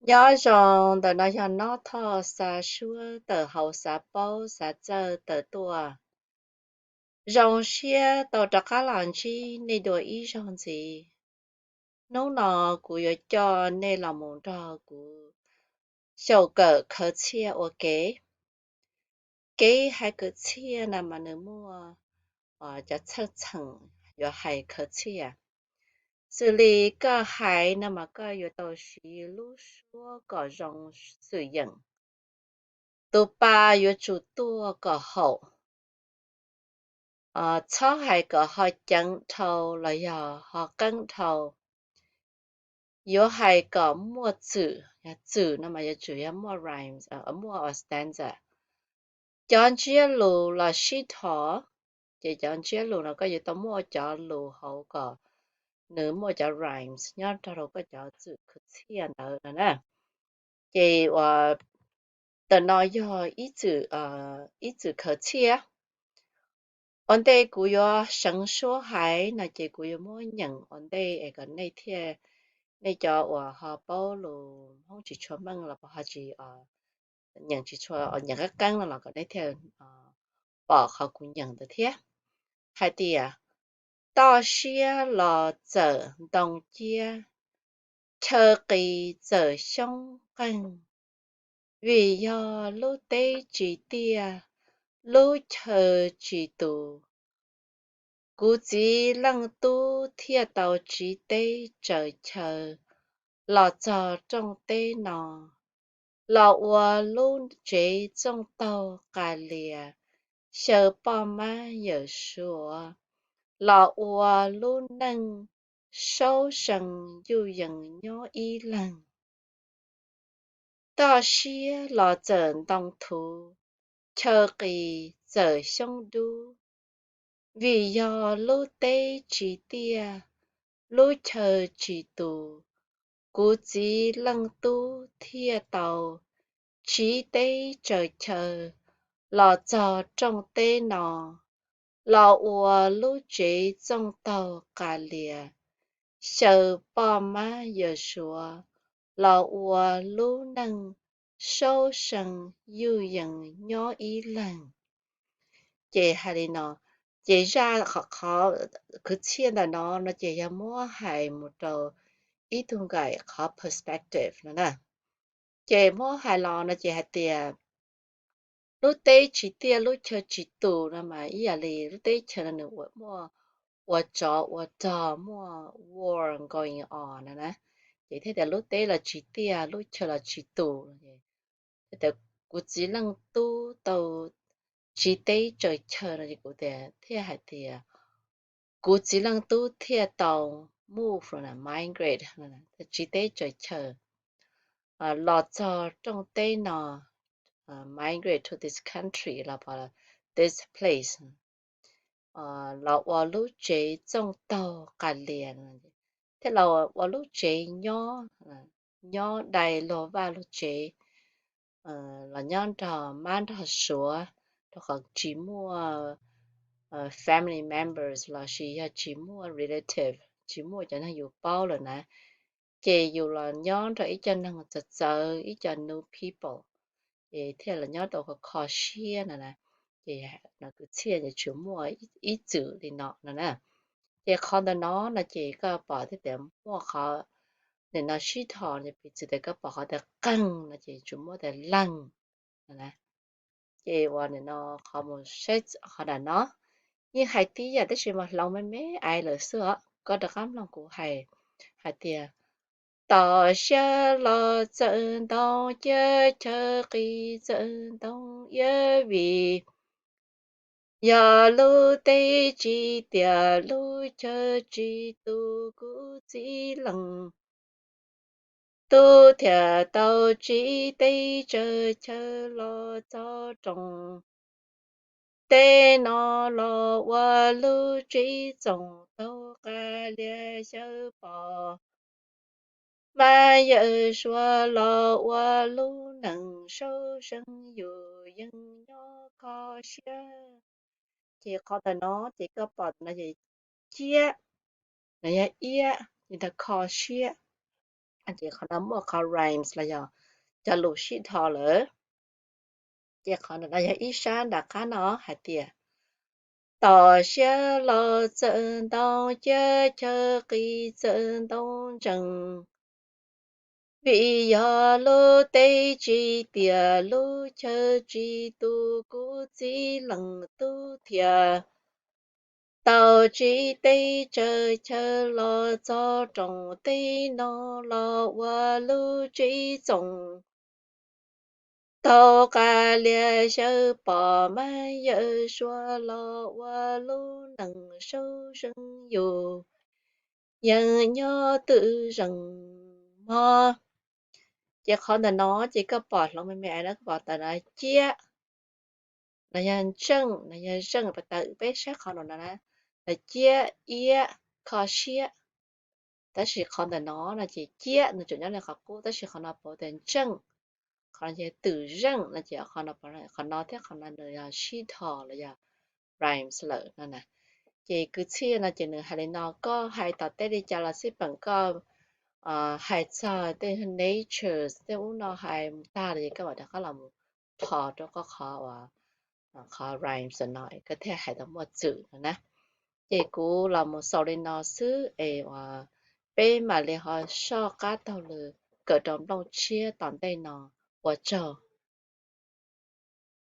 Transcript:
Nyob zoo, ntawm no yog Nob Thoj xa suab tawm hauv xav paub xav txawj tawm tuaj. Zoo siab tau rov qab los ntsib nej dua ib zaug ntxiv. Hnub no kuv yuav coj nej los mus nrog kuv xyaum kawm khawv txhiaj ua ke. Kev hais khawv txhiaj no mas nws muaj cov txheej txheem yuav hais khawv txhiaj. Xws li koj hais no mas koj yuav tau siv lub suab kom zoo xwm yeem. Tus pa yuav tsum tuaj kom haum. Txhob hais kom ho ceev dhau los yog ho qeeb dhau. Yuav hais kom muaj txwm, txwm no mas yuav tsum yog muaj rhymes, muaj stanza. Cov ntsiab lus los sib dhos, ces cov ntsiab lus no koj yuav tau muaj cov lus hauv kom nws muaj cov rhymes nyob rau koj cov txwm khawv txhiaj ntawd no na. Ces ua ntawm no yog ib txwm khawv txhiaj. Ua ntej kuv yuav seev suab hais no ces kuv yuav muab nyeem ua ntej es kom nej thiaj, nej cov uas ho paub lus Hmoob tsis tshua meej los ho tsis, nyeem tsis tshua, nyeem qeeb qeeb no los kom nej thiaj pom qhov kuv nyeem ntawd thiab. Hais tias, toj siab los txawm ntoo ciab, chaw qis txawm xyoob qeeg, vim yog lub teb tsis tiaj, lub chaw tsis tus. Kuv txiv leej tub thiaj tau tsiv teb tsaws chaw los txog rooj teb no, los ua lub tsev txooj taug qas lias, xyaw poj mab yawm suav, los ua lub neej saub see yuj yees nyob ib leeg. Toj siab los txawm ntoo thuv, chaw qis txawm xyoob dub, vim yog lub teb tsis tiaj, lub chaw tsis tus. Kuv txiv leej tub thiaj tau tsiv teb tsaws chaw los txog rooj teb no, los ua lub tsev txooj taug qas lias, xyaw poj mab yawm suav, los ua lub neej saub see yuj yees nyob ib leeg. Ces hais li no, ces zaj qhov khawv txhiaj ntawm no no ces yog muab hais mus rau ib tug nkaim qhov perspective no na. Ces muab hais los no ces hais tias lub teb tsis tiaj lub chaw tsis tus no mas ib yam li lub teb chaws no nws muaj ua tsov ua rog, muaj war going on no na. Ces thiaj tias lub teb los tsis tiaj, lub chaw los tsis tus. Thiaj tias kuv txiv leej tub tau tsiv teb tsaws chaw no ces kuv tias, thiaj hais tias kuv txiv leej tub thiaj tau move, migrate, tsiv teb tsaws chaw los txog rooj teb no, migrate to this country los this place, los ua lub tsev txooj taug qas lias, thiab los ua lub tsev nyob, nyob dai luag vaj luag tsev, los nyob nrog mab nrog suav, rau qhov tsis muaj family members lossis yog tsis muaj relative, tsis muaj cov neeg yus paub lawm na, ces yus los nyob nrog ib co neeg txawv txawv, ib co new people, ces thiaj los nyob tau kho kho siab no na. Ces no kwv txhiaj ces tsuas muaj ib txwm li no no na. Ces qhov ntawm no no ces koj pom thiab tias muaj qhov nim no sib dhos, piv txwv tias koj pom qhov tias qeeg no ces tsuas muaj tias leeg no na. Ces uas nim no qhov mus saib qhov nram no yeej hais tib yam tab sis mas hloov me me ais lawm xwb os. Koj rov qab mloog kuv hais, hais tias, toj siab los txawm ntoo ciab, chaw qis txawm ntoo iab, vim yog lub teb tsis tiaj, lub chaw tsis tus, kuv txiv leej tub thiaj tau tsiv teb tsaws chaw los txog rooj teb no, los ua lub tsev txooj taug qas lias, xyaw poj mab yawm suav, los ua lub neej saub see yuj yees nyob kho siab. Ces qhov ntawm no ces koj pom ntawm no ces ciab, no yog iab, ces ntawd kho siab. Ces qhov no muaj qhov rhymes los yog cov lus sib dhos lawm. Ces qhov ntawm no yog ib sab nram qab no hais tias, tom siab los txawm ntoo ciab chaw qis txawm ntoo ntsees, vim yog lub teb tsis tiam lub chaw tsis tu kuv txiv leej tub thiaj tau tsiv teb tsawg chaw los txog rooj teb no los ua lub tsev txoos. Tau qas lias xyaw pom mas yawm suav los ua lub neej saub zeej yus yeej nyob twm zeej mog. Ces qhov ntawm no ces koj pom hloov me me na, koj pom tawm no ciab, no yog ntseej, no yog zeej, pas tawm peb saib qhov no na, no ciab iab kho siab. Tab sis qhov ntawm no no ces ciab nws tseem nyob li qhov qub, tab sis qhov no pauv tias ntseej, qhov no ces twm zeej no ces qhov no, qhov no thiab qhov no nws yog sib dhos los yog rhymes lawm no na. Ces kwv txhiaj no ces nws hais li no, koj hais tom teb li cas los xij peem koj hais txog tej natures tej ub no hais mus tag lawm ces koj mam rov qab los mus dhos rau koj qhov uas qhov rhymes no koj thiaj hais tau muaj txwm no na. Ces kuv los mus xaus li no xwb es uas peb mam li ho soj qab taug lw kawm rau nplooj tshiab tom ntej no. Ua tsaug.